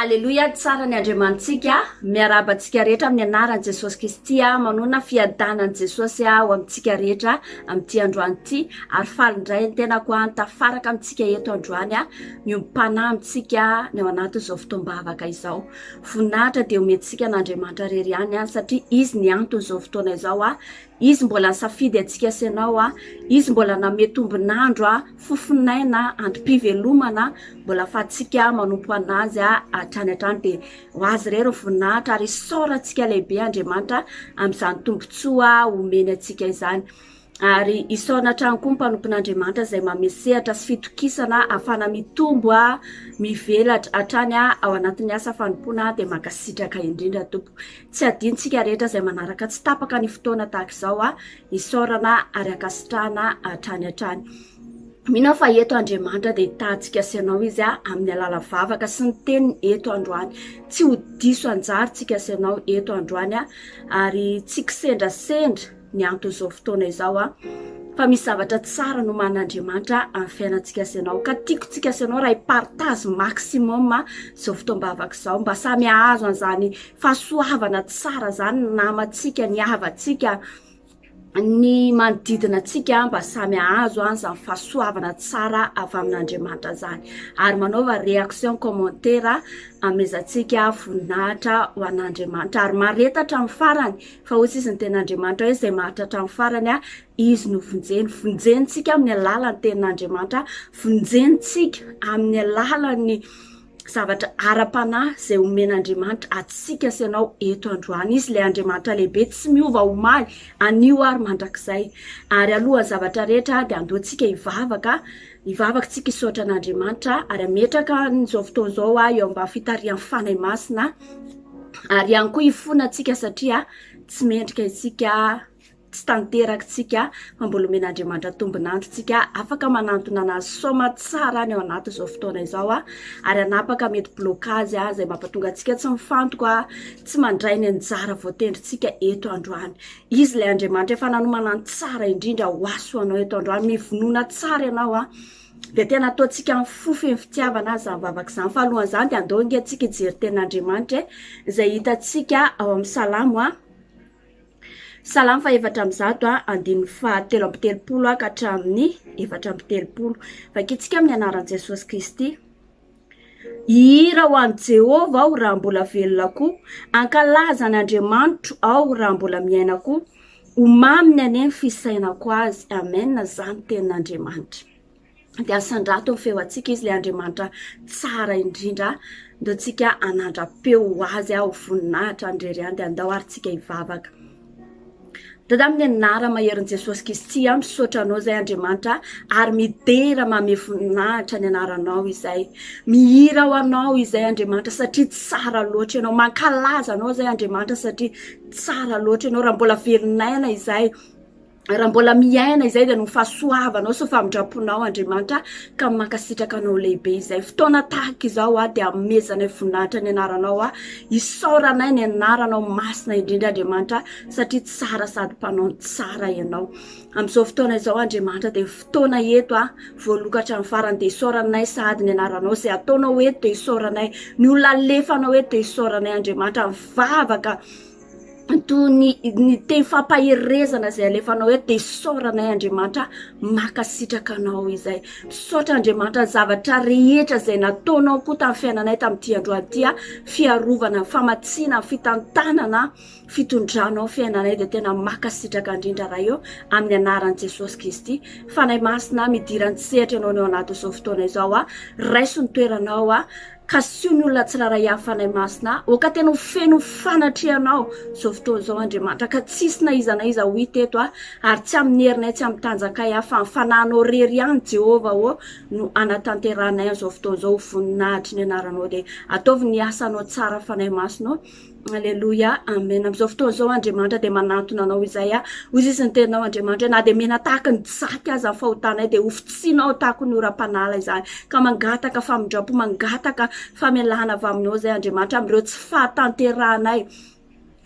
Aleloia, tsara ny Andriamanitsika, miarahaba antsika rehetra amin'ny anaran'i Jesosy Kristy aho, manonona fiadanan'i Jesosy aho amintsika rehetra amin'ity androany ity, ary faly indray ny tenako aho tafaraka amintsika eto androany aho, miombom-panahy amintsika ny ao anatin'izao fotoam-bavaka izao. Voninahitra dia omentsika an'Andriamanitra irery ihany aho, satria Izy ny anton'izao fotoana izao aho, Izy mbola nisafidy antsika sy ianao a, Izy mbola namehy tombon'andro a, fofon'aina, androm-pivelomana, mbola afahantsika manompo an'Azy a hatrany hatrany dia ho Azy irery ny voninahitra ary isaorantsika lehibe Andriamanitra amin'izany tombontsoa omeny antsika izany. Ary isaorana hatrany koa ny mpanompon'Andriamanitra izay mamehy sehatra sy fitokisana ahafahana mitombo a, mivelatra hatrany ao anatin'ny asa fanompoana dia mankasitraka indrindra Tompoko. Tsy adinontsika rehetra izay manaraka tsy tapaka ny fotoana tahaka izao a, isaorana ary ankasitrahana hatrany hatrany. Mino aho fa eto Andriamanitra dia hitahantsika sy ianao Izy a, amin'ny alalan'ny vavaka sy ny teniny eto androany. Tsy ho diso anjara tsika sy ianao eto androany a, ary tsy kisendrasendra. ny anton'izao fotoana izao a fa misy zavatra tsara noman'Andriamanitra amin'ny fiainantsika sy ianao ka tiako tsika sy ianao raha hi-partage maximum izao fotoam-bavaka izao mba samy hahazo an'izany fahasoavana tsara izany ny namantsika ny havantsika ny manodidina antsika mba samy hahazo an'izany fahasoavana tsara avy amin'Andriamanitra izany ary manaova réaction commentaire amezantsika voninahitra ho an'Andriamanitra ary mahareta hatramin'ny farany Fa hoy sisa ny tenin'Andriamanitra hoe izay maharitra hatramin'ny farany, izy no vonjeny. Vonjentsika amin'ny alalan'ny tenin'Andriamanitra, vonjentsika amin'ny alalan'ny zavatra ara-panahy izay omen'Andriamanitra antsika sy ianao eto androany. Izy ilay Andriamanitra lehibe tsy miova omaly, anio ary mandrakizay. Ary alohan'ny zavatra rehetra dia andao tsika hivavaka, hivavaka tsika hisaotra an'Andriamanitra ary hametraka an'izao fotoana izao eo ambany fitarihan'ny Fanahy Masina. Ary ihany koa hifona antsika satria tsy mendrika isika, tsy tanteraka isika fa mbola omen'Andriamanitra tombon'andro isika afaka manantona anazy soma tsara any ao anatin'izao fotoana izao a, ary hanapaka mety blocage a, izay mampatonga antsika tsy mifantoka, tsy mandray ny anjara voatendrintsika eto androany. Izy ilay Andriamanitra efa nanomana ny tsara indrindra ho ahy sy ho anao eto androany, mivonona tsara ianao a. Dia tena ataontsika amin'ny fo feno fitiavana izany vavaka izany. Fa alohan'izany dia andao ange antsika hijery tenin'Andriamanitra e, izay hitantsika ao amin'ny Salamo a. Salamo fahefatra amby zato a, andininy fahatelo amby telopolo a ka hatramin'ny 34. Vakintsika amin'ny anaran'i Jesosy Kristy. Hihira ho an'i Jehovah aho raha mbola velona koa, hankalaza an' Andriamanitro aho raha mbola miaina koa. Ho maminy anie ny fisainako azy. Amen, izany tenin'Andriamanitra. Dia asandrato ny feo antsika izy, ilay Andriamanitra tsara indrindra. Ndao tsika hanandra-peo ho azy ho voninahitra any irery ihany, dia andao ary tsika hivavaka. Dada amin'ny anara maherin'i Jesosy Kristy aho misaotra anao izay Andriamanitra ary midera mamehy voninahitra ny anaranao izay. Mihira ho anao izay Andriamanitra satria tsara loatra ianao. Mankalaza anao izay Andriamanitra satria tsara loatra ianao. Raha mbola velon'aina izay, raha mbola miaina izay dia noho fahasoavanao sy famindram-ponao Andriamanitra ka mankasitraka anao lehibe izay. Fotoana tahaka izao aho dia amezanay voninahitra ny anaranao aho. Isaoranay ny anaranao masina indrindra Andriamanitra satria tsara sady mpanao ny tsara ianao. Amin'izao fotoana izao Andriamanitra dia fotoana eto a, voaloka hatramin'ny farany dia isaoranay sahady ny anaranao izay ataonao eto dia isaoranay, ny olona alefanao eto dia isaoranay Andriamanitra, mivavaka toy ny ny teny fampaherezana izay alefanao eto dia isaoranay Andriamanitra, mankasitraka anao izay. Misaotra Andriamanitra ny zavatra rehetra izay nataonao koa tamin'ny fiainanay tamin'ity androany ity a, fiarovana, famatsiana, fitantanana. fitondranao fiainanay dia tena makasitraka indrindra Ray ô amin'ny anaran'i Jesosy Kristy. Fanahy Masina midira an-tsehatra ianao ny ao anatin'izao fotoana izao a, raiso ny toeranao a, kasio ny olona tsirairay avy Fanahy Masina, oka tena ho feno fanatrehanao izao fotoana izao Andriamanitra ka tsisy na iza na iza ho hita eto a, ary tsy amin'ny herinay tsy amin'ny tanjakay a, fa ny fanahinao rery ihany Jehovah ô no anatanterahanay an'izao fotoana izao ho voninahitry ny anaranao dia ataovy ny asanao tsara Fanahy Masina ô. Aleloia, amen. Amin'izao fotoana izao Andriamanitra dia manantona anao izay a. Hoy izy ny teninao Andriamanitra hoe na dia mena tahaka ny jaky aza ny fahotanay dia hofotsianao tahaka ny oram-panala izany. Ka mangataka famindram-po, mangataka famelana avy aminao izay Andriamanitra amin'ireo tsy fahatanterahanay.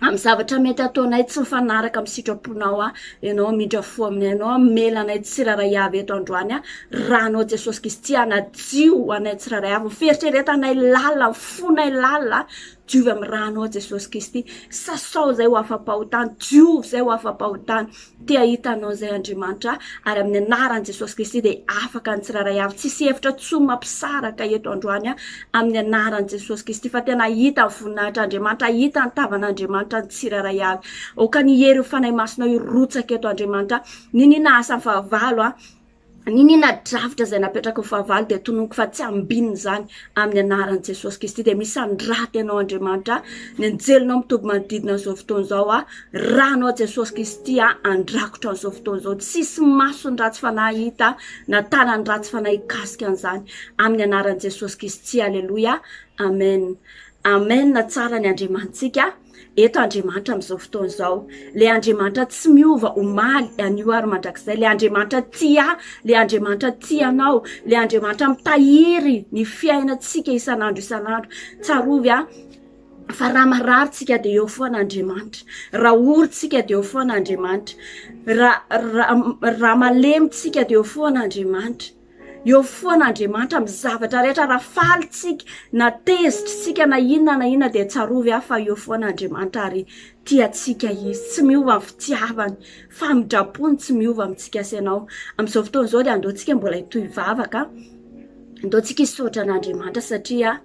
Amin'ny zavatra mety ataonay tsy mifanaraka amin'ny sitraponao aho, Ianao hamindra fo aminay, Ianao hamela anay tsirairay avy eto androany aho, Ranao Jesosy Kristy hanadio anay tsirairay avy, ny fieritreretanay lalina, ny fonay lalina, diovy amin'ny Ranao Jesosy Kristy, sasao izay ho afa-pahotana, diovy izay ho afa-pahotana. Te hahita Anao izay Andriamanitra ary amin'ny anaran'i Jesosy Kristy dia afaka ny tsirairay avy. Tsisy hevitra tsony mampisaraka eto androany amin'ny anaran'i Jesosy Kristy fa tena hahita ny voninahitr'Andriamanitra, hahita ny tavan'Andriamanitra ny tsirairay avy. Aoka ny herin'ny Fanahy Masinao hirotsaka eto Andriamanitra. Niniana asa fahavalo Niniana drafitra izay napetraky ny fahavalo dia tononiko fa tsy ambinina izany amin'ny anaran'i Jesosy Kristy dia misy andraty anao Andriamanitra ny anjelinao mitoby manodidina an'izao fotoana izao a ranao Jesosy Kristy a andrakotra an'izao fotoana izao tsisy mason'ny ratsy fanahy hita na tanan'ny ratsy fanahy hikasika an'izany amin'ny anaran'i Jesosy Kristy aleloia amen amen tsara ny Andriamanitsika Eto Andriamanitra amin'izao fotoana izao. Ilay Andriamanitra tsy miova omaly, anio ary mandrakizay. Ilay Andriamanitra tia ahy, ilay Andriamanitra tia anao, ilay Andriamanitra mitahiry ny fiainantsika isan'andro isan'andro. Tsarovy aho fa raha marary tsika dia eo foana Andriamanitra. Raha ory tsika dia eo foana Andriamanitra. Raha raha raha malemy tsika dia eo foana Andriamanitra. Eo foana Andriamanitra amin'ny zavatra rehetra, raha faly tsika, na tezitra isika, na inona na inona dia tsarovy aho fa eo foana Andriamanitra ary tia antsika Izy, tsy miova ny fitiavany, famindrampony tsy miova amintsika sy ianao. Amin'izao fotoana izao dia andao tsika mbola hitohy vavaka, andao tsika hisaotra an'Andriamanitra satria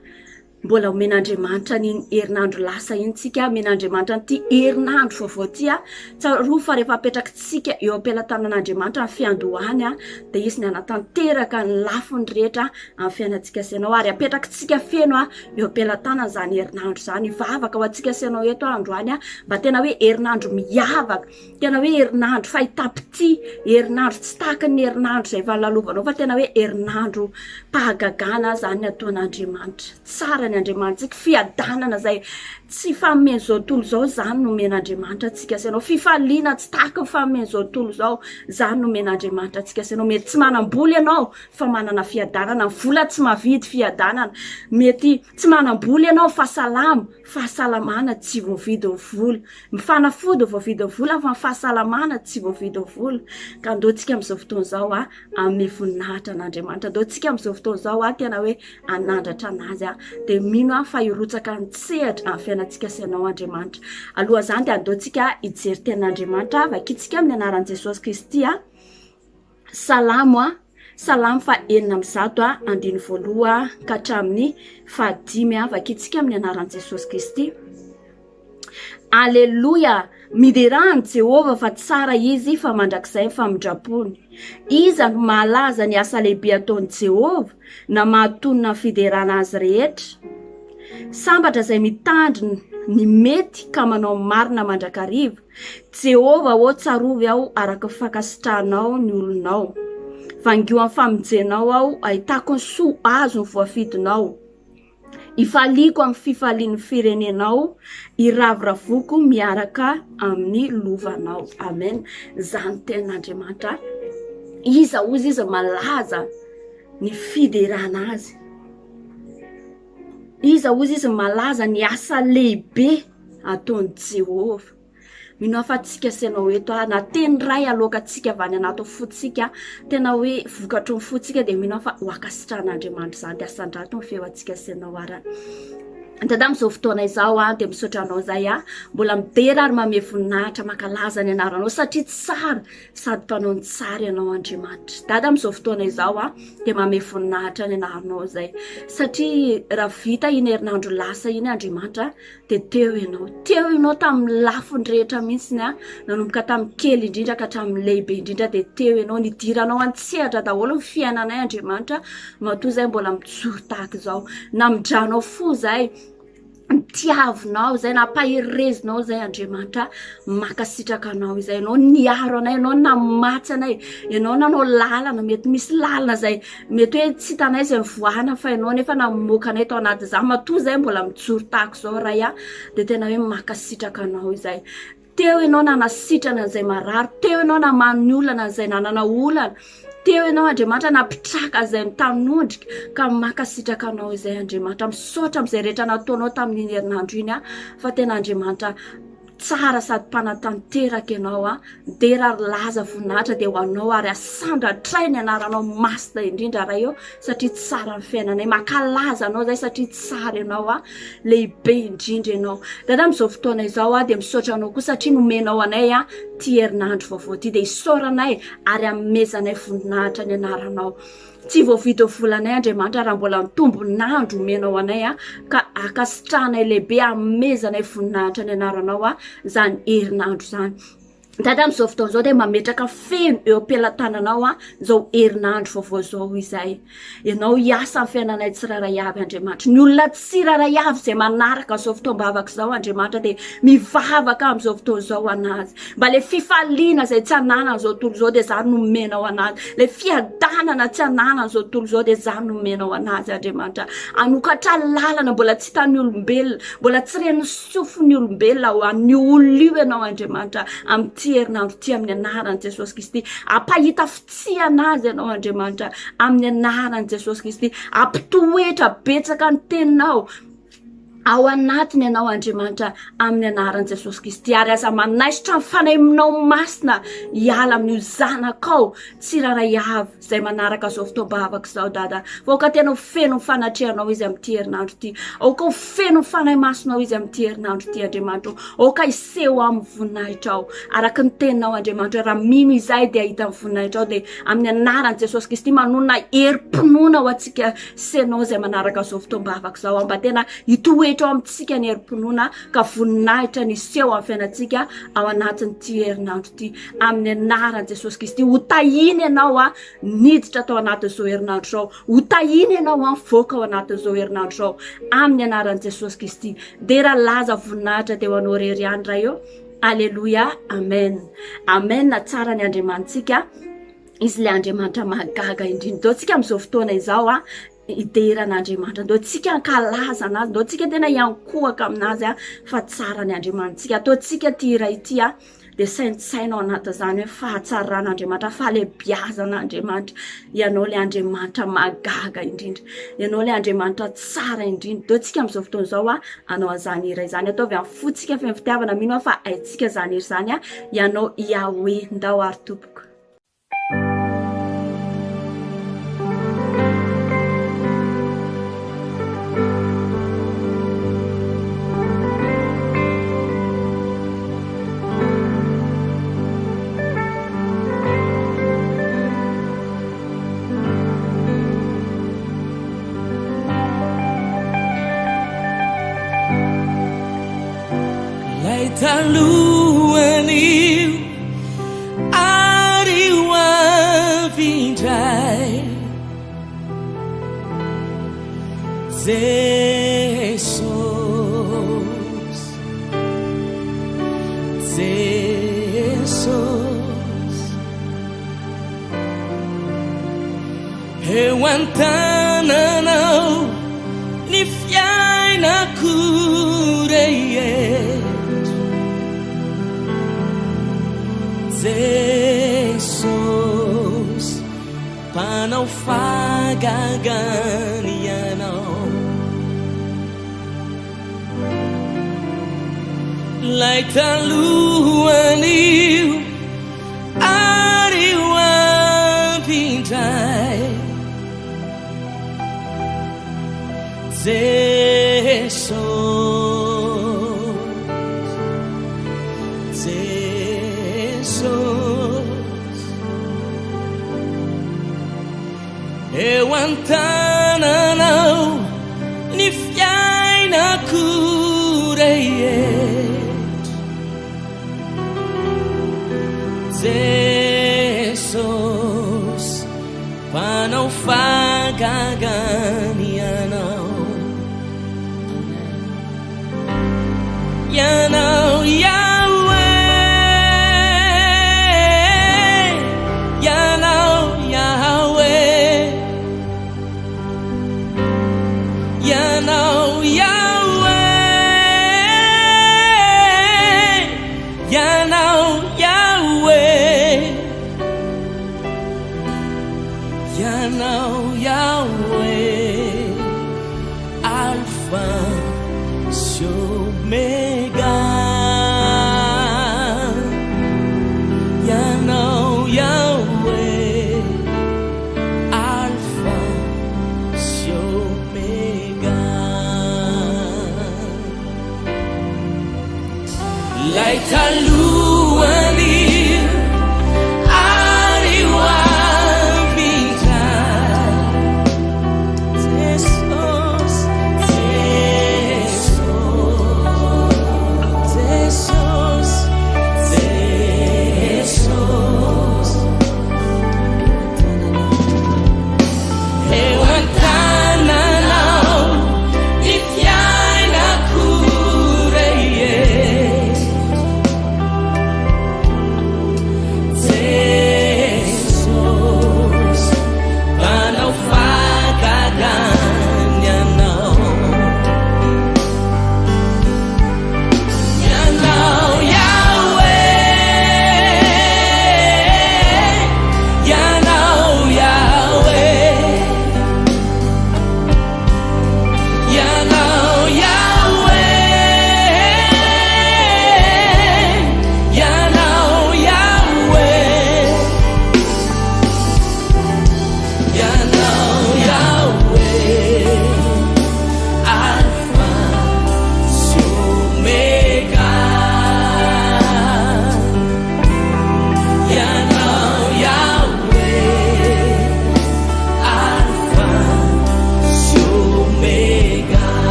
Mbola omen'Andriamanitra an'iny herinandro lasa iny tsika, omen'Andriamanitra an'ity herinandro vaovao ity. Tsarovy fa rehefa apetrakitsika eo am-pelatanan'Andriamanitra ny fiandohany dia Izy ny hanatanteraka ny lafiny rehetra amin'ny fiainantsika sy ianao. Ary apetrakitsika feno eo am-pelatanana izany herinandro izany. Hivavaka ho antsika sy ianao eto aho androany mba tena hoe herinandro miavaka. Tena hoe herinandro fahitam-pitia, herinandro tsy tahaka ny herinandro izay efa lalovanao fa tena hoe herinandro mpahagagana izany ny ataon'Andriamanitra. Tsara ny Andriamanitsika, fiadanana izay tsy fanomen'izao tontolo izao izany no omen'Andriamanitra antsika sy ianao. Fifaliana tsy tahaka ny fanomen'izao tontolo izao izany no omen'Andriamanitra antsika sy ianao. Mety tsy manam-bola ianao fa manana fiadanana, ny vola tsy mahavidy fiadanana. Mety tsy manam-bola ianao fa salama, fahasalamana tsy voavidin'ny vola. Ny fanafody voavidin'ny vola fa ny fahasalamana tsy voavidin'ny vola. Ka andao tsika amin'izao fotoana izao a, hanome voninahitra an'Andriamanitra. Andao tsika amin'izao fotoana izao a, tena hoe hanandratra an'Azy a. Dia mino aho fa hirotsaka an-tsehatra amin'ny fiainantsika sy ianao Andriamanitra. Alohan'izany dia andao tsika hijery tenin'Andriamanitra. Vakintsika amin'ny anaran'i Jesosy Kristy a. Salamo a, Salamo faha 106 a, andininy voaloha ka hatramin'ny fahadimy a, vakintsika amin'ny anaran'i Jesosy Kristy. Aleloia! Miderà an'i Jehovah fa tsara izy fa mandrakizay ny famindrampony. Iza no mahalaza ny asa lehibe ataon'i Jehovah na mahatonona ny fiderana azy rehetra? Sambatra izay mitandrina ny mety ka manao ny marina mandrakariva. Jehovah ô, tsarovy aho araka ny fankasitrahanao ny olonao. Vangio amin'ny famonjenao aho, ahitako ny soa azon'ny voafidinao. Ifaliako amin'ny fifalian'ny firenenao, iravoravoako miaraka amin'ny lovanao. Amen. Izany tenin'Andriamanitra. Iza hozy izy malaza ny fiderana azy. Iza hozy izy malaza ny asa lehibe ataon'i Jehovah. Mino aho fa tsika sy ianao eto a, na teny iray aloakantsika avy any anatin'ny fontsika, tena hoe vokatry ny fontsika dia mino aho fa ho ankasitrahan'Andriamanitra izany, dia asandrato ny feo antsika sy ianao ary. Dada amin'izao fotoana izao a, dia misaotra anao izay a, mbola midera ary mamehy voninahitra mankalaza ny anaranao satria tsara sady mpanao ny tsara ianao Andriamanitra. Dada amin'izao fotoana izao a, dia mamehy voninahitra ny anaranao izay satria raha vita iny herinandro lasa iny Andriamanitra dia teo ianao. Teo ianao tamin'ny lafiny rehetra mihitsy an, nanomboka tamin'ny kely indrindra ka hatramin'ny lehibe indrindra dia teo ianao. Nidiranao an-tsehatra daholo ny fiainanay Andriamanitra, matoa izay mbola mijoro tahaka izao. Namindranao fo izay, nitiavinao izay, nampaherezinao izay Andriamanitra. Mankasitraka anao izay, ianao niaro anay, ianao namatsy anay, ianao nanao lalana, mety misy lalana izay mety hoe tsy hitanay izay nivoahana fa ianao nefa namoaka anay tao anatin'izany, matoa izay mbola mijoro tahaka izao Ray a, dia tena hoe mankasitraka anao izay. Teo ianao nanasitrana an'izay marary, teo ianao namaha ny olana an'izay nanana olana, teo ianao Andriamanitra nampitraka an'izay mitanondrika, ka mankasitraka anao izay Andriamanitra. Misaotra amin'izay rehetra nataonao tamin'iny herinandro iny aho, fa tena Andriamanitra. Tsara sady mpanatanteraka ianao a. Dera ary laza voninahitra dia ho anao ary asandratray ny anaranao masina indrindra Ray ô satria tsara ny fiainanay. Mankalaza anao zay satria tsara ianao a. Lehibe indrindra ianao. Dada amin'izao fotoana izao a dia misaotra anao koa satria nomenao anay a ty herinandro vaovao ty dia isaoranay ary amezanay voninahitra ny anaranao. Tsy voavidy ny volanay Andriamanitra raha mbola ny tombon'andro omenao anay a ka ankasitrahanay lehibe amezanay voninahitra ny anaranao a izany herinandro izany. Dada amin'izao fotoana izao dia mametraka feno eo am-pelatananao a izao herinandro vaovao izao izay. Ianao hiasa amin'ny fiainanay tsirairay avy Andriamanitra. Ny olona tsirairay avy izay manaraka izao fotoam-bavaka izao Andriamanitra dia mivavaka amin'izao fotoana izao anazy. Mba le fifaliana izay tsy ananan'izao tontolo izao dia zany no omenao anazy. Le fiadanana tsy ananan'izao tontolo izao dia zany no omenao anazy Andriamanitra. Hanokatra lalana mbola tsy hitan'ny olombelona, mbola tsy ren'ny sofin'ny olombelona ho an'io olona io ianao Andriamanitra amin'ity herinandro ity amin'ny anaran'i Jesosy Kristy. Ampahita fitsiana azy ianao Andriamanitra amin'ny anaran'i Jesosy Kristy. Ampitoetra betsaka ny teninao. Ao anatiny ianao Andriamanitra amin'ny anaran'i Jesosy Kristy ary aza manaisotra ny fanahiminao masina hiala amin'io zanakao tsirairay avy izay manaraka izao fotoam-bavaka izao dada fa aoka tena ho feno ny fanatrehanao izy amin'ity herinandro ity aoka ho feno ny fanahy masinao izy amin'ity herinandro ity Andriamanitra aoka hiseho amin'ny voninahitrao araka ny teninao Andriamanitra raha mino izay dia hahita ny voninahitrao dia amin'ny anaran'i Jesosy Kristy manonona herim-pinoana ho antsika sy ianao izay manaraka izao fotoam-bavaka izao aho mba tena hitoetra ao amintsika ny herim-pinoana ka voninahitra ny hiseho amin'ny fiainantsika ao anatin'ity herinandro ity amin'ny anaran'i Jesosy Kristy. Ho tahiana ianao a niditra tao anatin'izao herinandro izao. Ho tahiana ianao a mivoaka ao anatin'izao herinandro izao amin'ny anaran'i Jesosy Kristy. Dera laza voninahitra dia ho anao irery ihany Ray ô. Aleloia. Amen. Amen. Tsara ny Andriamanitsika. Izy ilay Andriamanitra mahagaga indrindra. Ndao tsika amin'izao fotoana izao a hidera an'Andriamanitra. Ndao tsika hankalaza anazy. Ndao tsika tena hiankohoka aminazy a fa tsara ny Andriamanitsika. Ataontsika ity hira ity a dia saintsaino ao anatin'izany hoe fahatsaran'Andriamanitra, fahalehibiazan'Andriamanitra. Ianao ilay Andriamanitra mahagaga indrindra. Ianao ilay Andriamanitra tsara indrindra. Ndao tsika amin'izao fotoana izao a hanao an'izany hira izany. Ataovy amin'ny fontsika feno fitiavana. Mino aho fa haintsika izany hira izany a. Ianao Yahweh. Ndao ary tompoko. Lay talohan'io ary ho avy indray Jesosy Jesosy Eo an-tananao ny fiainako rehetra Jesosy mpanao fahagagana Ianao Lay talohan'io ary ho avy indray Jesosy Jesosy Eo an-tananao ny fiainako rehetra Jesosy mpanao fahagagana Ianao Ianao Yahweh Ianao Yahweh Ianao Yahweh Ianao Yahweh Ianao Yahweh.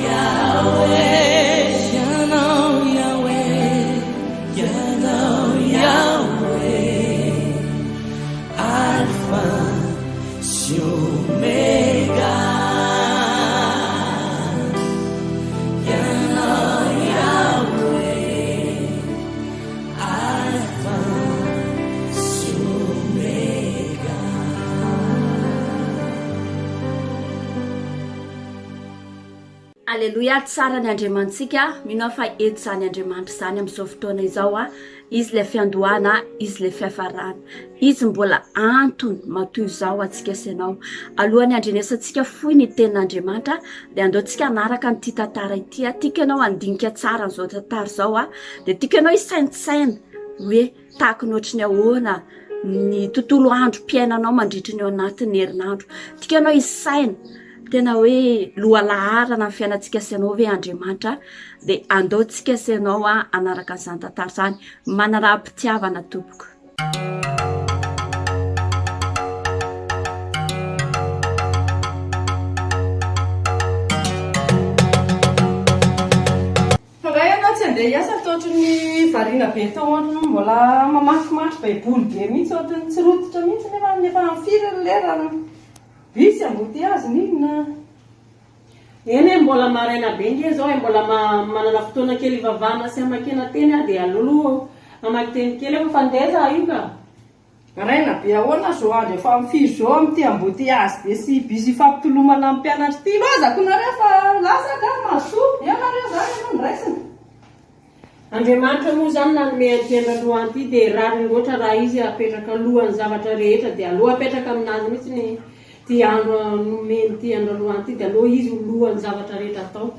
Yahweh, Ianao Yahweh, Ianao Yahweh, Alpha sy Omega. Ianao Yahweh, Alpha sy Omega. Aleloia, tsara ny Andriamanitsika, mino aho fa eto izany Andriamanitra izany amin'izao fotoana izao a, Izy ilay fiandohana, Izy ilay fiafarana, Izy mbola antony matoy izao antsika sy ianao. Alohan'ny handrenesantsika fohy ny tenin'Andriamanitra dia andao tsika hanaraka an'ity tantara ity a, tiako ianao handinika tsara an'izao tantara izao a, dia tiako ianao hisaintsaina hoe Tahaka ny ohatry ny ahoana ny tontolo androm-piainanao mandritra ny ao anatin'ny herinandro. Tiako ianao hisaina tena hoe lohalaharana ny fiainantsika sy ianao ve Andriamanitra dia andao tsika sy ianao hanaraka an'izany tantara izany. Manaraha-pitiavana tompoko. Fa nga ianao tsy handeha hiasa fa ohatry ny variana be tao an mbola mamakimaky baiboly be mihitsy ohatry ny tsy rototra mihitsy nefa efa firy ny lera bus embouteillage n'inona. Eny e, mbola maraina be nge zao e, mbola manana fotoana kely hivavahana sy hamakiana teny aho dia aleo aloha hamaky teny kely aho fa fa ndeha za io ka. Maraina be ahoana zao andro efa am firy zao amin'ity embouteillage be sy bus ifampitolomana amin'ny mpianatra ity lozako nareo fa lasa ka mazotoa eo nareo zany aloha no raisina. Andriamanitra moa izany nanome an'ity androandroany ity dia rariny loatra raha izy apetraka alohan'ny zavatra rehetra dia aleo apetraka aminazy mihitsy ny ity andro nomeny ity androandroany ity dia aleo izy ho lohan'ny zavatra rehetra atao.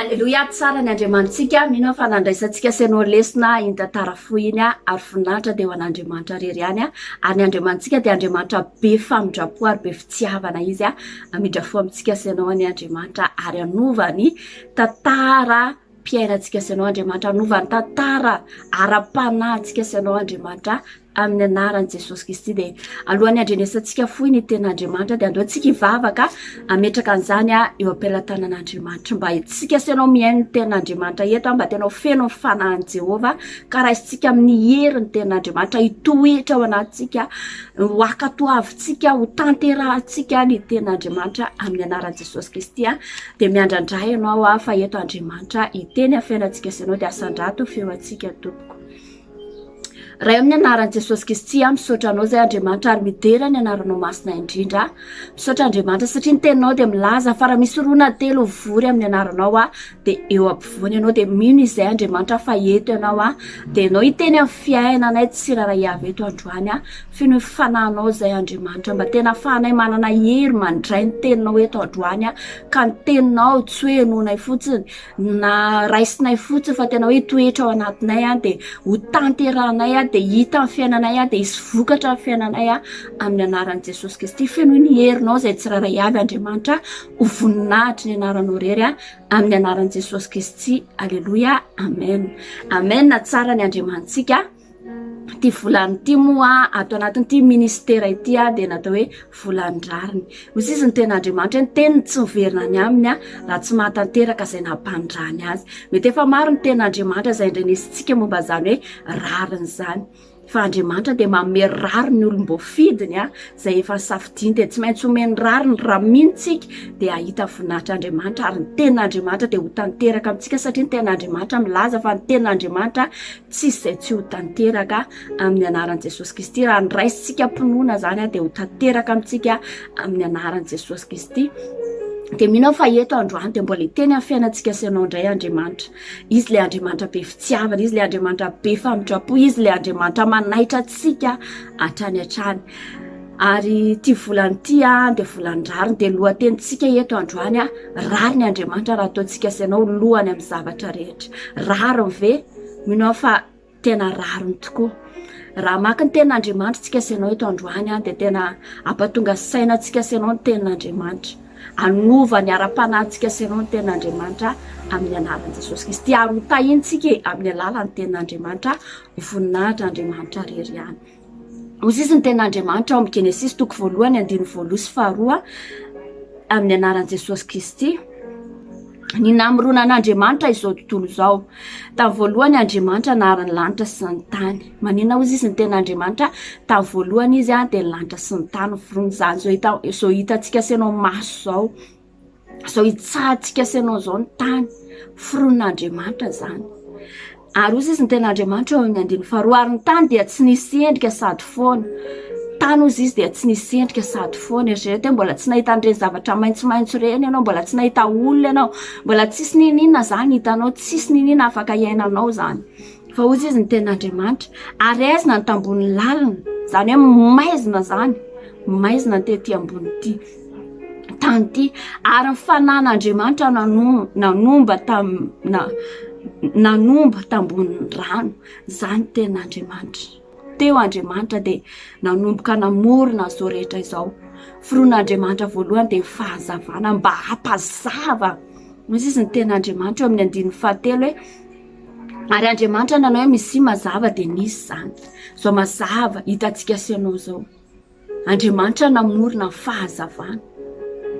Aleloia, tsara ny Andriamanitsika, mino aho fa nandraisantsika sy ianao lesona iny tantara fohy iny ary voninahitra dia ho an'Andriamanitra irery ihany ary ny Andriamanitsika dia Andriamanitra be famindram-po ary be fitiavana izy hamindra fo amintsika sy ianao anie Andriamanitra ary hanova ny tantara mpiainantsika sy ianao Andriamanitra, hanova ny tantara ara-panahintsika sy ianao Andriamanitra amin'ny anaran'i Jesosy Kristy. Dia alohan'ny handrenesantsika fohy ny tenin'Andriamanitra dia andao antsika hivavaka hametraka an'izany eo am-pelatanan'Andriamanitra mba isika sy ianao mihaino ny tenin'Andriamanitra eto mba tena ho feno ny fanahin'i Jehovah ka raisintsika amin'ny hery ny tenin'Andriamanitra hitoetra ao anatintsika ho ankatoavintsika ho tanterahantsika ny tenin'Andriamanitra amin'ny anaran'i Jesosy Kristy dia miandrandra ianao aho fa eto Andriamanitra hiteny amin'ny fiainantsika sy ianao dia asandrato feo antsika tompoko. Ray amin'ny anaran'i Jesosy Kristy aho misaotra anao izay Andriamanitra ary midera ny anaranao masina indrindra. Misaotra Andriamanitra satria ny teninao dia milaza fa raha misy roa na telo vory amin'ny anaranao aho dia eo ampovoany ianao dia mino izay Andriamanitra fa eto ianao aho dia ianao hiteny amin'ny fiainanay tsirairay avy eto androany aho. Feno ny fanahinao izay Andriamanitra mba tena afahanay manana hery mandray ny teninao eto androany aho ka ny teninao tsy hoe henoinay fotsiny na raisinay fotsiny fa tena hoe hitoetra ao anatinay aho dia ho tanterahanay aho dia hita amin'ny fiainanay aho dia hisy vokatra amin'ny fiainanay aho amin'ny anaran'i Jesosy Kristy. Fenoy ny herinao izay tsirairay avy Andriamanitra ho voninahitry ny anaranao irery aho amin'ny anaran'i Jesosy Kristy. Aleloia. Amen. Amen. Tsara ny Andriamanitsika. Ity volana ity moa ato anatin'ity ministera ity dia natao hoe volan-drariny. Hoy izy ny tenin'Andriamanitra hoe ny teniny tsy miverina any aminy raha tsy mahatanteraka izay nampanirahany azy. Mety efa maro ny tenin'Andriamanitra izay andrenesintsika momba izany hoe rariny izany. Fa Andriamanitra dia manome rariny ny olom-boafidiny izay efa nisafidiany dia tsy maintsy omeny rariny raha mino tsika dia hahita voninahitr'Andriamanitra ary ny tenin'Andriamanitra dia ho tanteraka amintsika satria ny tenin'Andriamanitra milaza fa ny tenin'Andriamanitra Tsisy izay tsy ho tanteraka amin'ny anaran'i Jesosy Kristy. Raha ny raisintsika am-pinoana izany dia ho tanteraka amintsika amin'ny anaran'i Jesosy Kristy. Dia mino aho fa eto androany dia mbola hiteny amin'ny fiainantsika sy ianao indray Andriamanitra. Izy ilay Andriamanitra be fitiavana, Izy ilay Andriamanitra be famindram-po, Izy ilay Andriamanitra manaitra antsika hatrany hatrany. Ary ity volana ity dia volan'ny rariny, dia lohatenintsika eto androany, rariny Andriamanitra raha ataontsika sy ianao lohany amin'ny zavatra rehetra. Rariny ve? Mino aho fa tena rariny tokoa. Raha maka ny tenin'Andriamanitra tsika sy ianao eto androany dia tena hampatonga saina antsika sy ianao ny tenin'Andriamanitra. Hanova ny ara-panahintsika sy ianao ny Tenin'Andriamanitra amin'ny anaran'i Jesosy Kristy. Ary ho tahintsika e, amin'ny alalan'ny Tenin'Andriamanitra, ho voninahitra Andriamanitra irery ihany. Hoy izy ny Tenin'Andriamanitra ao amin'ny Genesisy toko voalohany andininy voalohany sy faharoa amin'ny anaran'i Jesosy Kristy. Ny namoronan'Andriamanitra izao tontolo izao. Tamin'ny voalohany Andriamanitra nahary ny lanitra sy ny tany. Maninona hozy izy ny tena Andriamanitra? Tamin'ny voalohany izy dia ny lanitra sy ny tany noforoniny. Izany izao hita izao hitantsika sy ianao maso izao. Izao hitsahantsika sy ianao izao ny tany. Foronin'Andriamanitra izany. Ary hozy izy ny tena Andriamanitra eo amin'ny andininy faharoa, ary ny tany dia tsy nisy endrika sady foana. Tany hozy izy dia tsy nisy endrika sady foana. Eritrereto hoe mbola tsy nahita an'ireny zavatra maitsomaitso ireny ianao, mbola tsy nahita olona ianao, mbola tsisy n'inon'inona izany hitanao, tsisy n'inon'inona afaka hiainanao izany. Fa hozy izy ny tena Andriamanitra, ary aizina ny tambonin'ny lalina, izany hoe maizina izany, maizina ny tety ambony ity. tany ity ary ny fanan'Andriamanitra nanomba tam na nanomba tambonin'ny rano izany tena Andriamanitra teo Andriamanitra dia nanomboka namorona izao rehetra izao firon'Andriamanitra voalohany dia ny fahazavana mba hampazava misy izy ny tena Andriamanitra eo amin'ny andininy fahatelo hoe ary Andriamanitra nanao hoe misy mazava dia nisy izany izao mazava hitantsika sy ianao izao Andriamanitra namorona ny fahazavana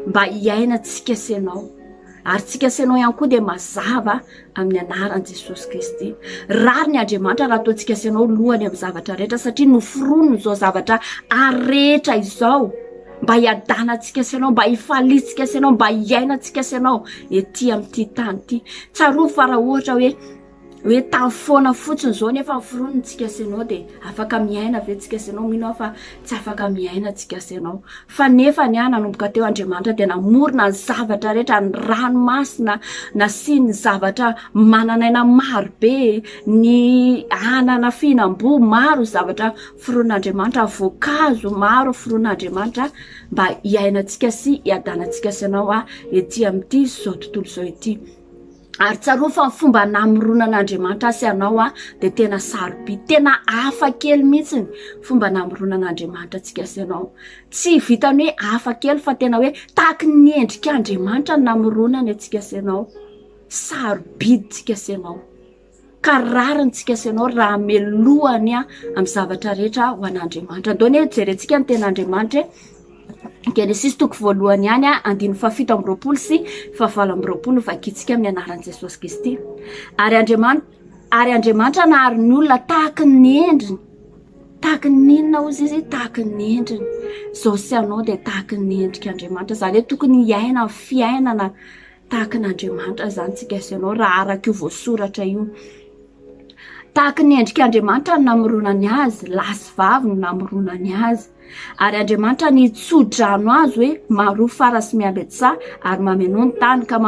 mba hiainantsika sy ianao. Ary tsika sy ianao ihany koa dia mazava amin'ny anaran'i Jesosy Kristy. Rariny Andriamanitra raha ataontsika sy ianao lohany amin'ny zavatra rehetra satria noforoniny izao zavatra rehetra izao mba hiadanantsika sy ianao, mba hifaliantsika sy ianao, mba hiainantsika sy ianao ety amin'ity tany ity. Tsarovy fa raha ohatra hoe Hoe tany foana fotsiny izao nefa ny foroniny tsika sy ianao dia afaka miaina ve tsika sy ianao? Mino aho fa tsy afaka miaina tsika sy ianao. Fa nefa ny ahy nanomboka teo Andriamanitra dia namorona ny zavatra rehetra, ny ranomasina, nasiany zavatra manan'aina maro be, ny anana fihinam-boa, maro ny zavatra foron'Andriamanitra, voankazo maro foron'Andriamanitra mba hiainantsika sy hiadanantsika sy ianao ety amin'ity izao tontolo izao ity. Ary tsarovy fa ny fomba namoronan'Andriamanitra ahy sy anao dia tena sarobidy, tena hafa kely mihitsy ny fomba namoronan'Andriamanitra antsika sy anao. Tsy vitan'ny hoe hafa kely fa tena hoe tahaky ny endrik'Andriamanitra ny namoronany antsika sy anao. Sarobidy tsika sy anao. Ka rariny tsika sy ianao raha melohany amin'ny zavatra rehetra ho an'Andriamanitra. Andao anie jerentsika ny tenin'Andriamanitra e. Genesisy toko voalohany ihany andininy fahafito amby roapolo sy fahavalo amby roapolo vakintsika amin'ny anaran'i Jesosy Kristy. Ary Andriamanitra ary Andriamanitra nahary ny olona tahaky ny endriny. Tahaky ny inona hozy izy? Tahaky ny endriny. Izao sy ianao dia tahaky ny endrik'Andriamanitra. Izany hoe tokony hiaina ny fiainana Tahaka an'Andriamanitra izany tsika sy ianao raha araka io voasoratra io. Tahaka ny endrik'Andriamanitra no namoronany azy, lahy sy vavy no namoronany azy. Ary Andriamanitra nitso-drano azy hoe maroa fara sy mihabetsaha ary mamenoa ny tany ka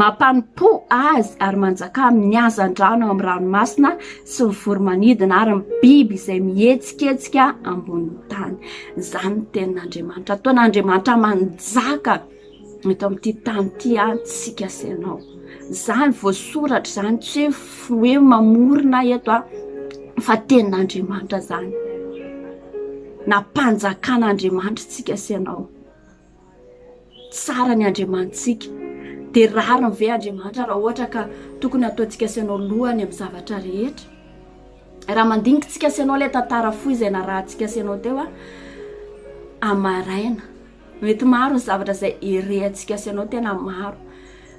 mampanompo azy ary manjakà amin'ny hazandrano ao amin'ny ranomasina sy ny voro-manidina ary ny biby izay mihetsiketsika ambonin'ny tany. Izany ny tenin'Andriamanitra. Ataon'Andriamanitra manjaka. eto amin'ity tany ity an tsika sy ianao. Izany voasoratra izany tsy hoe hoe mamorona eto an fa tenin'Andriamanitra izany. Nampanjakan'Andriamanitra tsika sy ianao. Tsara ny Andriamanitsika. Dia rariny ve Andriamanitra raha ohatra ka tokony hataontsika sy ianao lohany amin'ny zavatra rehetra? Raha mandinika tsika sy ianao ilay tantara fohy izay narahantsika sy ianao teo an, amaraina. Mety maro ny zavatra izay irehantsika sy ianao tena maro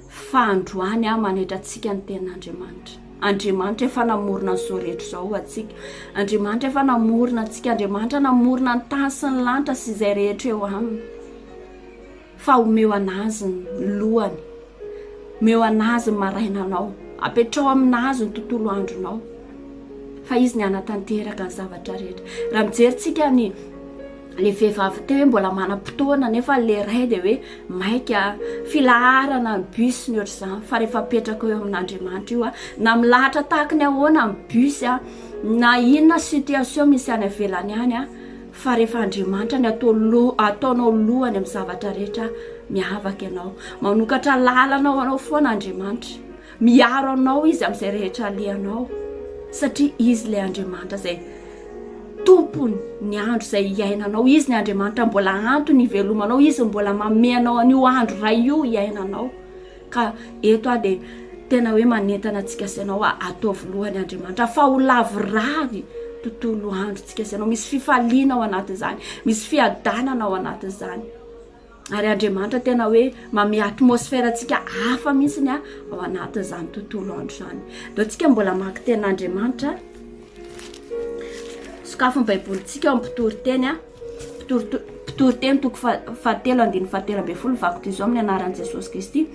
fa androany aho manaitra antsika ny tenin'Andriamanitra. Andriamanitra efa namorona an'izao rehetra izao ho antsika. Andriamanitra efa namorona antsika. Andriamanitra namorona ny tany sy ny lanitra sy izay rehetra eo aminy. Fa omeo an'azy ny lohany. Omeo an'azy ny marainanao. Apetrao amin'azy ny tontolo andronao. Fa izy ny hanatanteraka ny zavatra rehetra. Raha mijery tsika ny le vehivavy teo hoe mbola manam-potoana nefa le ray dia hoe maika filaharana ny bus ny ohatr'izany fa rehefa apetraka eo amin'Andriamanitra io a na milahatra tahaky ny ahoana ny bus a na inona situation misy any avelany any a fa rehefa Andriamanitra ny atao lo ataonao lohany amin'ny zavatra rehetra miavaka ianao manokatra lalana ho anao foana Andriamanitra miaro anao izy amin'izay rehetra alehanao satria izy ilay Andriamanitra izay. tompony ny andro izay iainanao, izy ny Andriamanitra mbola antony ivelomanao, izy mbola manome anao an'io andro iray io iainanao. Ka eto aho dia tena hoe manentana antsika sy ianao ataovy lohany Andriamanitra fa ho lavorary tontolo androntsika sy ianao. Misy fifaliana ao anatin'izany, misy fiadanana ao anatin'izany. Ary Andriamanitra tena hoe mamehy atmosphère antsika hafa mihitsy ny ao anatin'izany tontolo andro izany. Ndao tsika mbola mamaky tenin'Andriamanitra. Sokafy ny Baibolintsika ao amin'ny mpitoriteny a. Mpitoriteny toko fahatelo andininy fahatelo ambin'ny folo vaky toy izao amin'ny anaran'i Jesosy Kristy.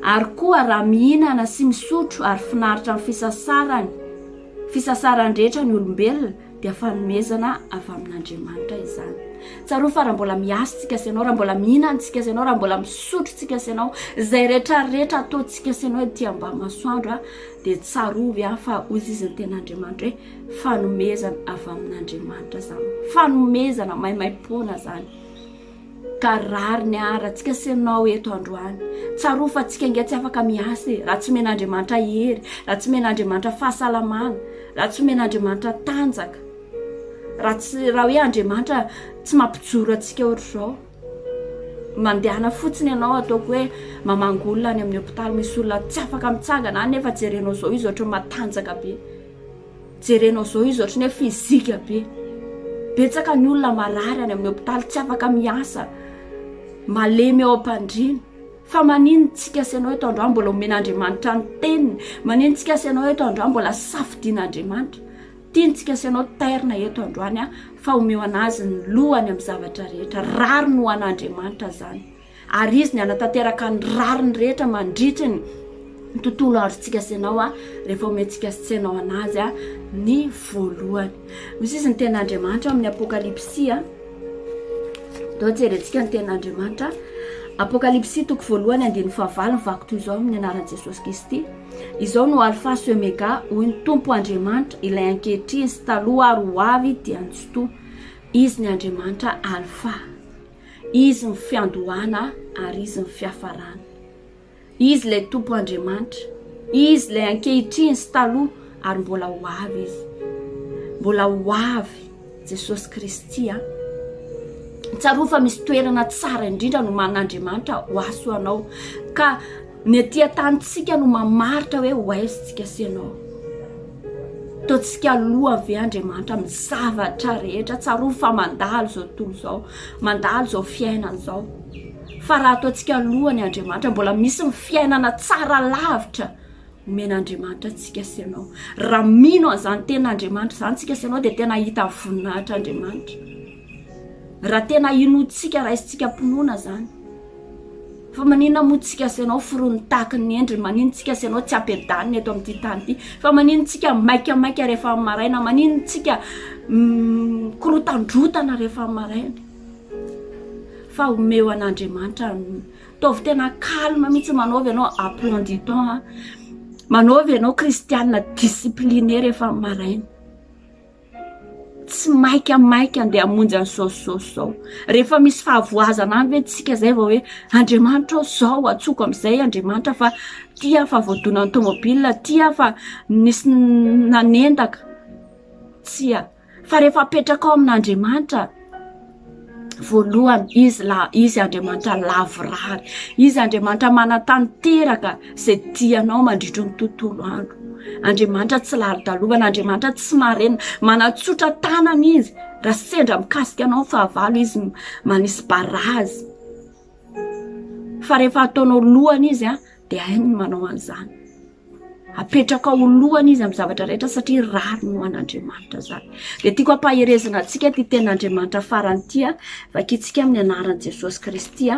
Ary koa raha mihinana sy misotro ary finaritra amin'ny fisasarany fisasarany rehetra ny olombelona dia fanomezana avy amin'Andriamanitra izany. Tsarovy fa raha mbola miasa tsika sy ianao, raha mbola mihinana tsika sy ianao, raha mbola misotro tsika sy ianao, izay rehetra rehetra ataontsika sy ianao ety ambany masoandro a, dia tsarovy a fa hoy izy ny tenin'Andriamanitra hoe fanomezana avy amin'Andriamanitra izany. Fanomezana maimaimpoana izany. Ka rariny ary antsika sy ianao eto androany. Tsarovy fa tsika ange tsy afaka miasa e, raha tsy omen'Andriamanitra hery, raha tsy omen'Andriamanitra fahasalamana, raha tsy omen'Andriamanitra tanjaka. Raha tsy raha hoe Andriamanitra tsy mampijoro antsika ohatr'izao. Mandehana fotsiny ianao ataoko hoe mamangy olona any amin'ny hopitaly misy olona tsy afaka mitsangana any nefa jerenao izao izy ohatran'ny matanjaka be. Jerenao zao izy ohatran'ny hoe physique be. Betsaka ny olona marary any amin'ny hopitaly tsy afaka miasa, malemy eo am-pandriana. Fa manino tsika sy ianao eto androany mbola omen'Andriamanitra ny teniny? Manino tsika sy ianao eto androany mbola safidian'Andriamanitra? Tiantsika sy ianao tairina eto androany a, fa omeo an'azy ny lohany amin'ny zavatra rehetra. Rariny ho an'Andriamanitra izany. Ary Izy ny hanatanteraka ny rariny rehetra mandritry ny tontolo androntsika sy ianao a, rehefa omentsika sy tsy ianao anazy a, ny voalohany. Misy izy ny tenin'Andriamanitra amin'ny Apokalypsy a. Ndao jerentsika ny tenin'Andriamanitra. Apokalypsy toko voalohany andininy fahavalo mivaky toy izao amin'ny anaran'i Jesosy Kristy. Izao no Alfa sy Omega, hoy ny Tompo Andriamanitra, ilay ankehitriny sy taloha ary ho avy dia ny Tsitoha. Izy ny Andriamanitra Alfa. Izy ny fiandohana ary Izy ny fiafarana. Izy ilay Tompo Andriamanitra. Izy ilay ankehitriny sy taloha ary mbola ho avy Izy. Mbola ho avy Jesosy Kristy a. Tsarovy fa misy toerana tsara indrindra nomanin'Andriamanitra ho ahy sy ho anao. Ka Ny aty an-tanintsika no mamaritra hoe ho aiza isika sy ianao. Ataontsika aloha ve Andriamanitra amin'ny zavatra rehetra? Tsarovy fa mandalo izao tontolo izao, mandalo izao fiainana izao. Fa raha ataontsika aloha ny Andriamanitra, mbola misy ny fiainana tsara lavitra omen'Andriamanitra antsika sy ianao. Raha mino an'izany tenin'Andriamanitra izany tsika sy ianao dia tena hahita voninahitr'Andriamanitra. Raha tena inoantsika, raisintsika am-pinoana izany. Fa maninona moa tsika sy ianao foron'ny tahaky ny endriny, maninona tsika sy ianao tsy ampiadanina eto amin'ity tany ity, fa maninona tsika maikamaika rehefa amin'ny maraina, maninona tsika mikorotandrotana rehefa amin'ny maraina. Fa omeo an'Andriamanitra, ataovy tena calme mihitsy, manaovy ianao emploi du temps, manaovy ianao kristianina discipliné rehefa amin'ny maraina. Tsy maika maika andeha hamonjy an'izao sy izao sy izao. Rehefa misy fahavoazana any ve tsika zay vao hoe Andriamanitra ô zao antsoiko amin'izay Andriamanitra fa ty aho fa voadonan'ny tomobile, ty aho fa nisy nanendaka. Tsia. Fa rehefa apetrakao amin'Andriamanitra Voalohany, Izy la, Izy Andriamanitra lavorary. Izy Andriamanitra manatanteraka izay tianao mandritry ny tontolo andro. Andriamanitra tsy lalodalovana, Andriamanitra tsy marenina, manatsotra tanana Izy. Raha sendra mikasika anao ny fahavalo Izy manisy barazy. Fa rehefa ataonao lohany Izy dia hainy ny manao an'izany. Apetrakao ho lohany izy amin'ny zavatra rehetra satria rariny ho an'Andriamanitra izany. Dia tiako hampaherezana antsika ity tenin'Andriamanitra farany ity, vakintsika amin'ny anaran'i Jesosy Kristy.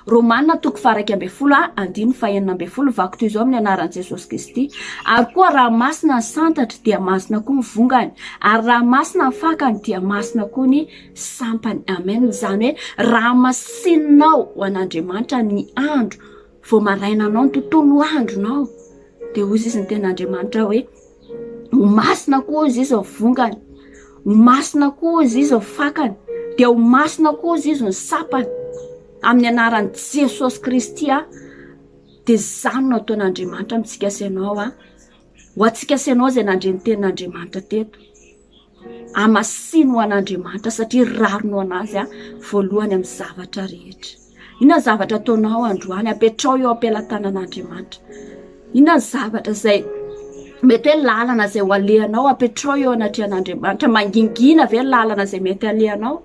Romana toko faha-11 andininy faha-16 vaky toy izao amin'ny anaran'i Jesosy Kristy. Ary koa raha masina ny santatra dia masina koa ny vongany, ary raha masina ny fakany dia masina koa ny sampany. Amen. Izany hoe raha masininao ho an'Andriamanitra ny andro Vao maraina anao ny tontolo andronao dia hoy izy ny tenin'Andriamanitra hoe ho masina koa hozy izy ny vongany, ho masina koa hozy izy ny fakany, dia ho masina koa hozy izy ny sampany. Amin'ny anaran'i Jesosy Kristy a, dia izany no ataon'Andriamanitra amintsika sy ianao a. Ho antsika sy ianao izay nandre ny tenin'Andriamanitra teto. Hamasino ho an'Andriamanitra satria rariny ho an'Azy voalohany amin'ny zavatra rehetra. Inona ny zavatra ataonao androany? Apetrao eo am-pelatanan'Andriamanitra. Inona ny zavatra izay mety hoe lalana izay ho alehanao? Apetrao eo anatrehan'Andriamanitra. Mangingina ve ny lalana izay mety alehanao?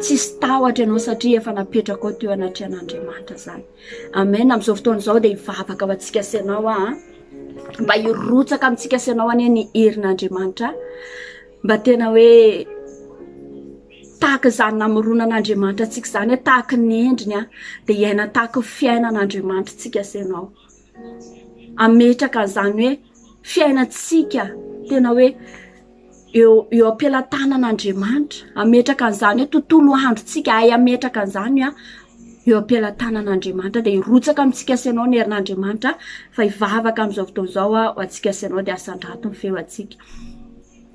Tsisy tahotra ianao satria efa napetrakao teo anatrehan'Andriamanitra izany. Amen. Amin'izao fotoana izao dia hivavaka ho antsika sy ianao aho. Mba hirotsaka amintsika sy ianao anie ny herin'Andriamanitra. Mba tena hoe tahaka izany namoronan'Andriamanitra antsika izany hoe tahaka ny endriny a, dia hiaina tahaka ny fiainan'Andriamanitra tsika sy ianao. Ametraka an'izany hoe fiainantsika tena hoe eo eo am-pelatanan'Andriamanitra, ametraka an'izany hoe tontolo androntsika, hay ametraka an'izany a eo am-pelatanan'Andriamanitra dia hirotsaka amintsika sy ianao ny herin'Andriamanitra fa hivavaka amin'izao fotoana izao aho ho antsika sy ianao dia asandrato ny feo antsika.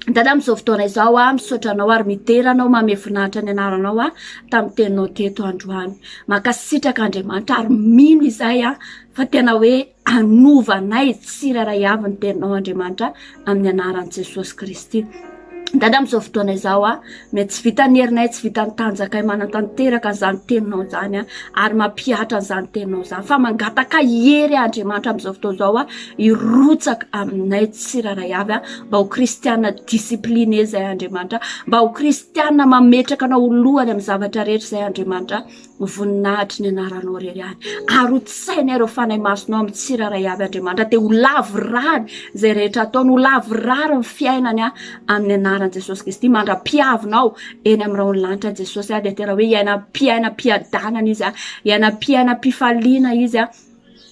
Dada amin'izao fotoana izao aho misaotra anao ary midera anao manome voninahitra ny anaranao aho tamin'ny teninao teto androany. Mankasitraka Andriamanitra ary mino izay aho fa tena hoe hanova anay tsirairay avy ny teninao Andriamanitra amin'ny anaran'i Jesosy Kristy. Dada amin'izao fotoana izao aho, mety tsy vitan'ny herinay, tsy vitan'ny tanjakay manatanteraka an'izany teninao izany aho, ary mampihatra an'izany teninao izany, fa mangataka hery Andriamanitra amin'izao fotoana izao aho, hirotsaka aminay tsirairay avy aho, mba ho kristiana discipliné izay Andriamanitra, mba ho kristiana mametraka anao ho lohany amin'ny zavatra rehetra izay Andriamanitra. Ho voninahitry ny anaranao irery ihany. Ary ho tsainay ireo fanahy masinao amin'ny tsirairay avy Andriamanitra. Dia ho lavorary izay rehetra ataony, ho lavorary ny fiainany amin'ny anaran'i Jesosy Kristy. Mandra-piavinao eny amin'ny rahon'ny lanitra Jesosy dia tena hoe hiainam-piainam-piadanana izy, hiainam-piainam-pifaliana izy.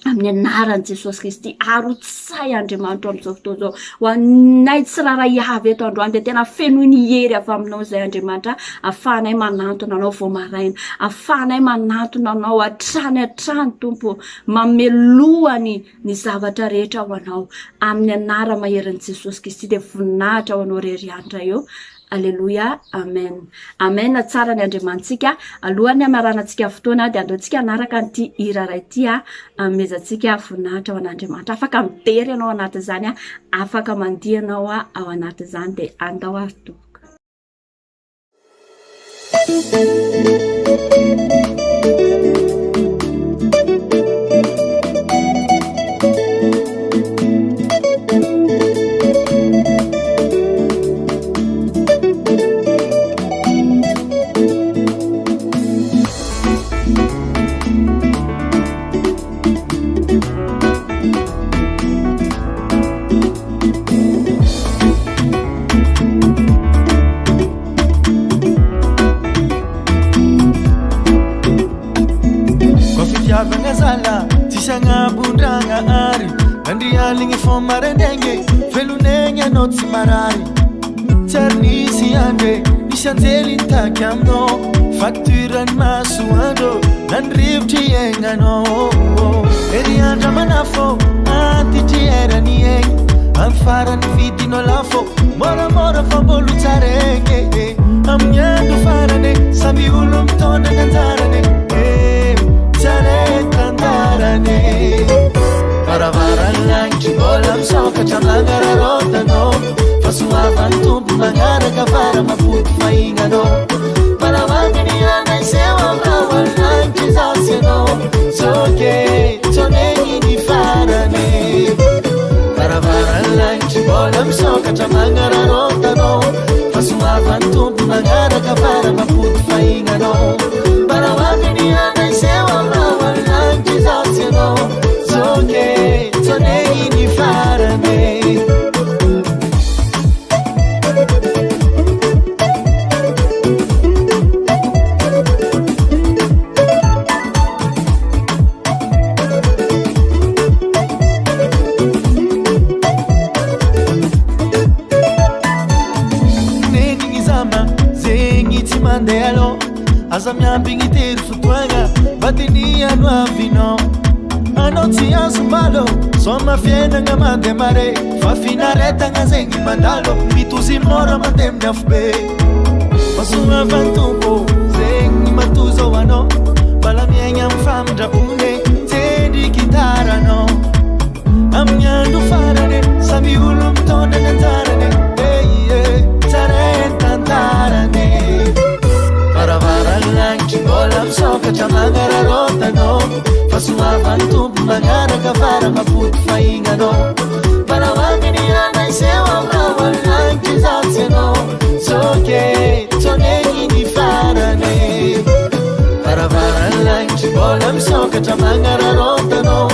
Amin'ny anaran'i Jesosy Kristy, arotsahy Andriamanitra amin'izao fotoana izao. Ho anay tsirairay avy eto androany dia tena fenoy ny hery avy aminao izay Andriamanitra, ahafahanay manantona anao vao maraina, ahafahanay manantona anao hatrany hatrany Tompo, manome lohany ny zavatra rehetra ho anao. Amin'ny anara-maherin'i Jesosy Kristy dia voninahitra ho anao irery ihany Ray ô. Aleloia Amen Amen tsara ny Andriamanitsika alohan'ny hamaranantsika fotoana dia andeontsika hanaraka an'ity hira iray ity a hanomezantsika voninahitra ho an'Andriamanitra afaka midera ianao anatin'izany a afaka mandihy ianao a ao anatin'izany dia andao ary tompoko Koa fitiavagna zala tsisy agnabondragnahary Nandrialigny fô maraindraigny Velonegny anao tsy marary Tsy ary nisy andro e Nisy anjely nitaky aminao Facture ny masoandro Na ny rivotry iaignanao Ery andra manafo Antitry eran'ny aigny Amin'ny farany vidinao lafo Môramôra fa mbôlo tsaregny e Amin'ny andro farany Samy olo mitondra ny anjarany e Tsara tantarany Varavaran'ny lanitry mbola misokatra magnararaotanao Fahasoavan'ny Tompo magnaraka fara mampody fahinanao Manavaka ny andra iseho aminao Amin'ny lanitra izaho sy ianao Tsoke, tsonegny ny farany Varavaran'ny lanitry mbola misokatra magnararaotanao Fahasoavan'ny Tompo magnaraka fara mampody fahinanao Manavaka ny andra iseho aminao Amin'ny lanitra izaho sy ianao Tsoke, tsonegny ny farany Nenigny zama zegny tsy mandeha aloha Aza miambigny tery fotoagna mba diniha no avinao Anao tsy azom-balo Sôma fiainagna mandeha mare Fa finaretagna zegny mandalo Mitozy môra mandeha amin'ny afobe Fahasoavan'ny Tompo zegny matoa zao anao Mbala miaigna amin'ny famindrapony Tsendry gitaranao Amin'ny andro farany Samy olo mitondra ny anjarany eh, eh. anao Mbola ho avy ny andro hiseho aminao Lanitra izaho tsy anao Tsoke tsonegny ny farany Varavaran'ny lanitra mbola misokatra magnararaotanao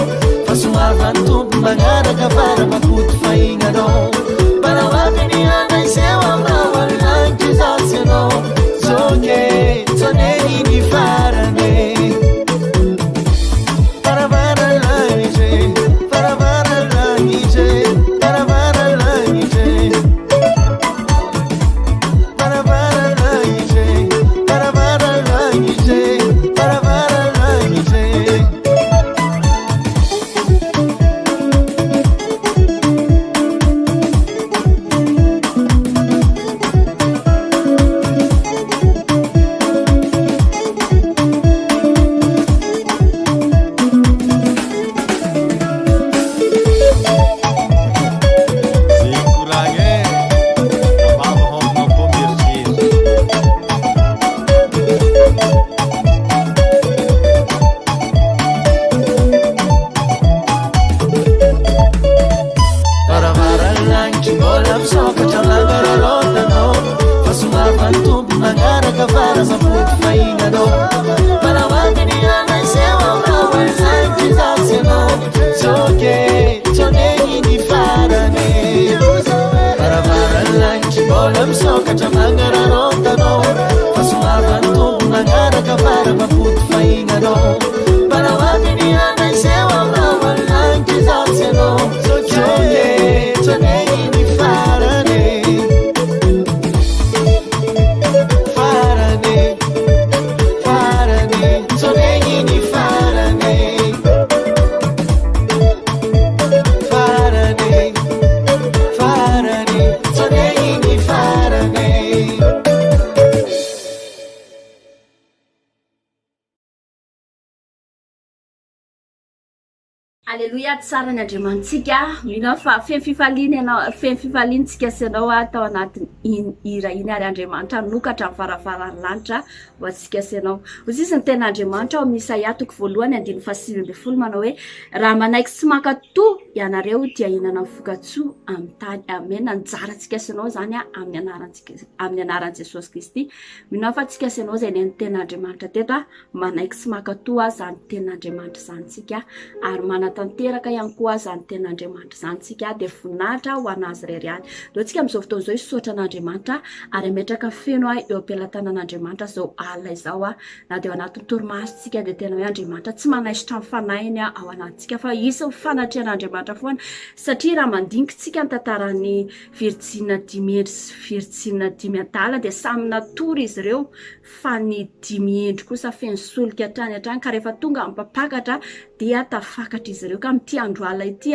Fa soavan'ny Tompo magnaraka fara mampody fahignanao Mbola ho avy ny andro hiseho aminao Lanitra izaho tsy anao Tsoke tsonegny ny farany Varavaran'ny lanitra Varavaran'ny lanitra Varavaran'ny lanitra Zegny koragna e, vava hôminao koa mieritreritra. Varavaran'ny lanitry mbola misokatra magnararaotanao Fa soavan'ny Tompo magnaraka fara-sampody fahignanao Manao avy ny andro hiseho aminao Lanitra izaho tsy anao Tsoke tsonegny ny farany Varavaran'ny lanitry mbola misokatra magnararaotanao Fa soavan'ny Tompo magnaraka fara-mampody fahignanao Manao avy ny andro hiseho aminao Lanitra izaho tsy anao Tsoke tsonegny ny farany Farany Farany tsonegny ny farany Farany Farany tsonegny ny farany Aleloia tsara ny Andriamanitsika mino aho fa feno fifaliana ianao feno fifaliana tsika sy ianao ah, tao anatin' iny hira iny ary Andriamanitra nokatra ny varavaran'ny lanitra ho antsika sy ianao. Hoy izy ny tena Andriamanitra ao amin'ny Isaia toko voalohany andininy faha-19 manao hoe raha manaiky sy mankatò ianareo dia hihinana ny vokatsoa amin'ny tany. Amena. Anjarantsika sy ianao izany ah, amin'ny anarantsika amin'ny anaran'i Jesosy Kristy. Mino aho fa tsika sy ianao izay nihaino tena Andriamanitra teto ah, Manaiky sy mankatò izany tenin'Andriamanitra izany isika ary manatanteraka ihany koa izany tenin'Andriamanitra izany isika dia voninahitra ho an'Azy irery ihany. Ndao tsika amin'izao fotoana izao hisaotra an'Andriamanitra ary hametraka feno eo am-pelatanan'Andriamanitra izao alina izao na dia ao anatin'ny torimasontsika dia tena hoe Andriamanitra tsy manaisotra ny fanahiny ao anatintsika fa hisy ny fanatrehan'Andriamanitra foana satria raha mandinika isika ny tantaran'ny virjina dimy hendry sy virjina dimy adala dia samy natory izy ireo fa ny dimy hendry kosa feno solika hatrany hatrany ka rehefa tonga ny mpampakatra dia tafakatra izy ireo ka amin'ity andro alina ity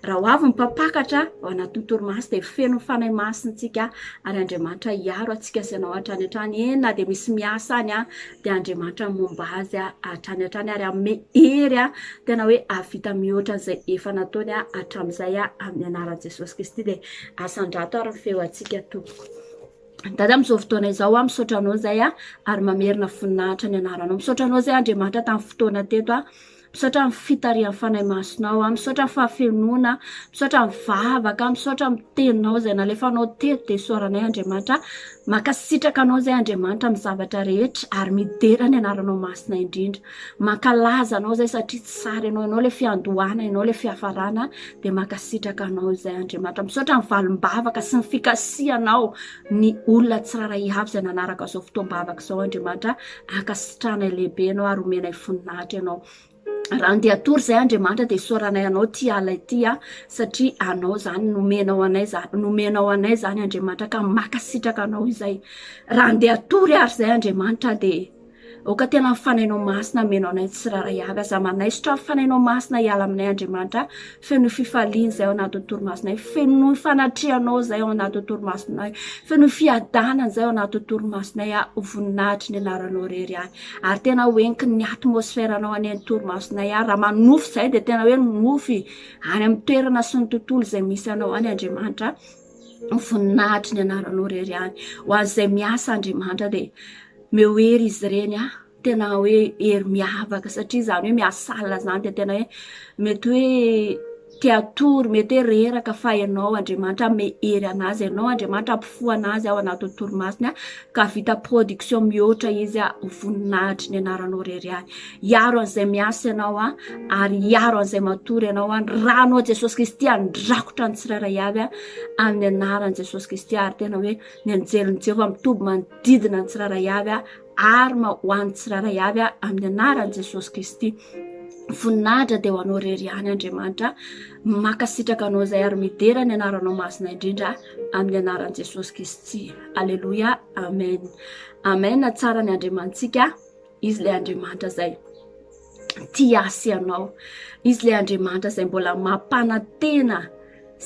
raha ho avy ny mpampakatra ao anatin'ny torimaso dia feno ny fanahy masina isika ary Andriamanitra hiaro antsika sy ianao hatrany hatrany eny na dia misy miasa any dia Andriamanitra momba azy hatrany hatrany ary hanome hery tena hoe hahavita mihoatra an'izay efa nataony hatramin'izay amin'ny anaran'i Jesosy Kristy dia asandrato ary ny feo antsika tompoko. Dada amin'izao fotoana izao aho misaotra anao izay aho ary mamerina voninahitra ny anaranao. Misaotra anao izay Andriamanitra tamin'ny fotoana teto aho. Misaotra amin'ny fitarihan'ny fanahy masinao aho. Misaotra amin'ny fahafenoana, misaotra amin'ny vavaka, misaotra amin'ny teninao izay nalefanao teto dia isaoranay Andriamanitra. Mankasitraka anao izay Andriamanitra amin'ny zavatra rehetra ary midera ny anaranao masina indrindra. Mankalaza anao izay satria tsara ianao, ianao ilay fiandohana, ianao ilay fiafarana, dia mankasitraka anao izay Andriamanitra. Misaotra ny valim-bavaka sy ny fikasihanao ny olona tsirairay avy izay nanaraka izao fotoam-bavaka izao Andriamanitra. Ankasitrahanay lehibe ianao ary omenay voninahitra ianao. Raha andeha hatory izay Andriamanitra dia isaoranay anao ity alina ity a, satria anao izany nomenao anay izany, nomenao anay izany Andriamanitra ka mankasitraka anao izay. Raha andeha hatory ary izay Andriamanitra dia Aoka tena ny Fanahinao Masina hameno anay tsirairay avy. Aza manaisotra ny Fanahinao Masina hiala aminay Andriamanitra. Fenoy fifaliana izay ao anatin'ny torimasonay. Fenoy fanatrehanao izay ao anatin'ny torimasonay. Fenoy fiadanana izay ao anatin'ny torimasonay. Ho voninahitry ny anaranao irery ihany. Ary tena ho entin'ny atmosferanao any amin'ny torimasonay. Raha manofy izay dia tena hoe nofy any amin'ny toerana sy ny tontolo izay misy anao any Andriamanitra. Voninahitry ny anaranao irery ihany. Ho an'izay miasa Andriamanitra dia meo hery izy ireny a, tena hoe hery miavaka satria izany hoe miasa alina izany dia tena hoe mety hoe te hatory, mety hoe reraka fa ianao Andriamanitra hanome hery an'azy, ianao Andriamanitra hampifoha an'azy ao anatin'ny torimasony ka hahavita production mihoatra izy ho voninahitry ny anaranao irery ihany. Hiaro an'izay miasa ianao ary hiaro an'izay matory ianao. Ny ranao Jesosy Kristy handrakotra ny tsirairay avy amin'ny anaran'i Jesosy Kristy ary tena hoe ny anjelin'i Jehovah mitoby manodidina ny tsirairay avy arma ho an'ny tsirairay avy amin'ny anaran'i Jesosy Kristy. Voninahitra dia ho anao irery ihany Andriamanitra. Mankasitraka anao izay ary midera ny anaranao masina indrindra amin'ny anaran'i Jesosy Kristy. Aleloia. Amen. Amen. Tsara ny Andriamanitsika. Izy ilay Andriamanitra izay tia ahy sy anao. Izy ilay Andriamanitra izay mbola mampanantena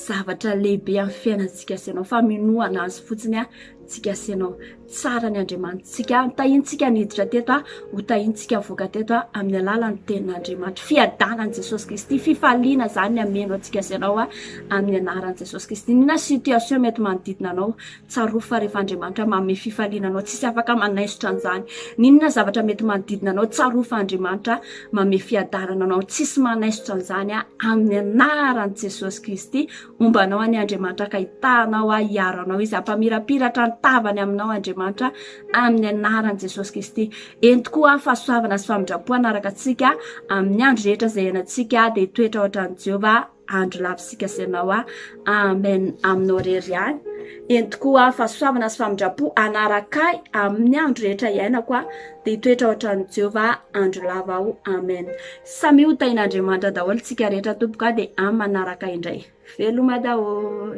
zavatra lehibe amin'ny fiainantsika sy ianao fa minoana azy fotsiny a tsika sy ianao. Tsara ny Andriamanitsika. Tahintsika niditra teto a, ho tahintsika voaka teto a amin'ny alalan'ny tenin'Andriamanitra. Fiadanan'i Jesosy Kristy, fifaliana izany ny hameno antsika sy ianao a amin'ny anaran'i Jesosy Kristy. N'inona situation mety manodidina anao, Tsarovy fa rehefa Andriamanitra manome fifaliana anao, tsisy afaka manaisotra an'izany. N'inona zavatra mety manodidina anao, tsarovy fa Andriamanitra manome fiadanana anao, tsisy manaisotra an'izany amin'ny anaran'i Jesosy Kristy. Homba anao anie Andriamanitra ka hitaha anao, hiaro anao Izy, hampamirapiratra ny tavany aminao Andriamanitra amin'ny anaran'i Jesosy Kristy. Eny tokoa, fahasoavana sy famindram-po hanaraka antsika amin'ny andro rehetra izay iainantsika, dia hitoetra ao an-tranon'i Jehovah. Andro lavo sika sy ianao aho. Amen aminao rery ihany. Eny tokoa aho fahasoavana sy famindram-po hanaraka ahy amin'ny andro rehetra iainako aho dia hitoetra ao an-tranon'i Jehovah andro lava aho. Amen. Samia ho tahin'Andriamanitra daholo tsika rehetra tompoko a dia amin'ny manaraka indray. Veloma daholo.